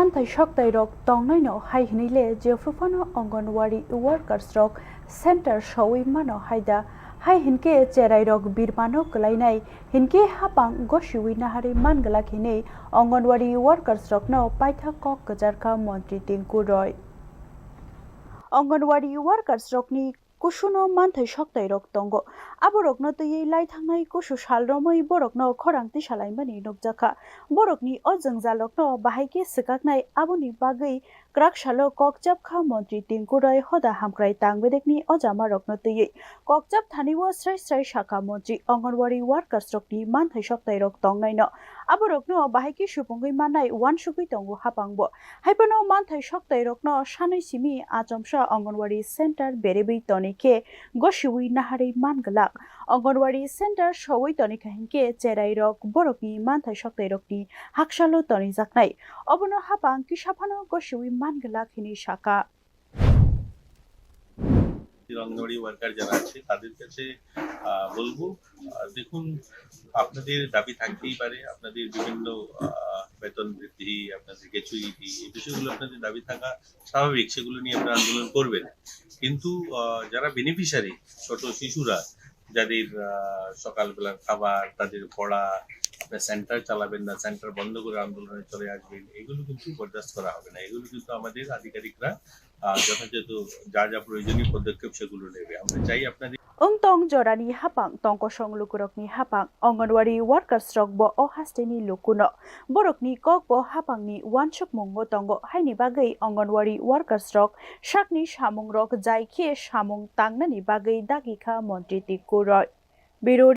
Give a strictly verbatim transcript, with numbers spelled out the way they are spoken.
Manthai soktai rok tongnai no hai hinwi le jephru phano Anganwadi workers rok center sowi mano hai da, hai hinkhe cherai rok birmano kwlai nai hinkhe hapang gosiwi naharwi man glak hinwi Anganwadi workers rok no paithak kok kwchar kha montri Tinku Roy. Anganwadi workers rokni kusuno manthai soktai rok tongo. Aborokno twiwi lai thangnai kusu sal romwi borokno khorang tisa laimani nukjakha. Borokni o jwngjalrokno bahai khe swkaknai, aboni bagwi kwrak salo kok chap kha montri Tinku Roy hoda hamkrai tang bedekni o jamarokno twiwi. Kok chap thani o srai srai sakha montri Anganwadi workers rokni manthai soktai rok tongnaino. Aborokno bahai khe supungwi mannai uansugwi tongo hapangbo. Haiphano manthai soktai rokno sanwi simi achomsa Anganwadi center beribwi toni khe gosiwi naharwi man glak. Anganwadi center sowi toni kha hinkhe cherai rok borokni manthai soktai rokni haksalo tonijaknai. Obono hapang kisa phano gosiwi man glak hinwi sakha. Anganwadi worker যারা আছে তাদের কাছে আহ, বলবো আহ, দেখুন, আপনাদের দাবি থাকতেই পারে, আপনাদের বিভিন্ন আহ, বেতন বৃদ্ধি, আপনাদের গ্র্যাচুইটি, এই বিষয়গুলো আপনাদের দাবি থাকা স্বাভাবিক, সেগুলো নিয়ে আপনারা আন্দোলন করবেন। কিন্তু আহ, যারা বেনিফিশিয়ারি, ছোট শিশুরা, যাদের আহ, সকালবেলার খাবার, তাদের পড়া, আপনার সেন্টার চালাবেন না, সেন্টার বন্ধ করে আন্দোলনে চলে আসবেন, এগুলো কিন্তু বরদাস্ত করা হবে না। এগুলো কিন্তু আমাদের আধিকারিকরা আহ, যথাযথ যা যা প্রয়োজনীয় পদক্ষেপ সেগুলো নেবে। আমরা চাই আপনাদের Wng tong jorani hapang tongkosong lukurokni hapang Anganwadi workers rok bo o hasteni lukuno. Borokni kok bo hapangni uansukmungo tongo, haini bagwi Anganwadi workers rok sakni samungrok jai khe samung tangnani bagwi dagi kha montri Tinku Roy. Biro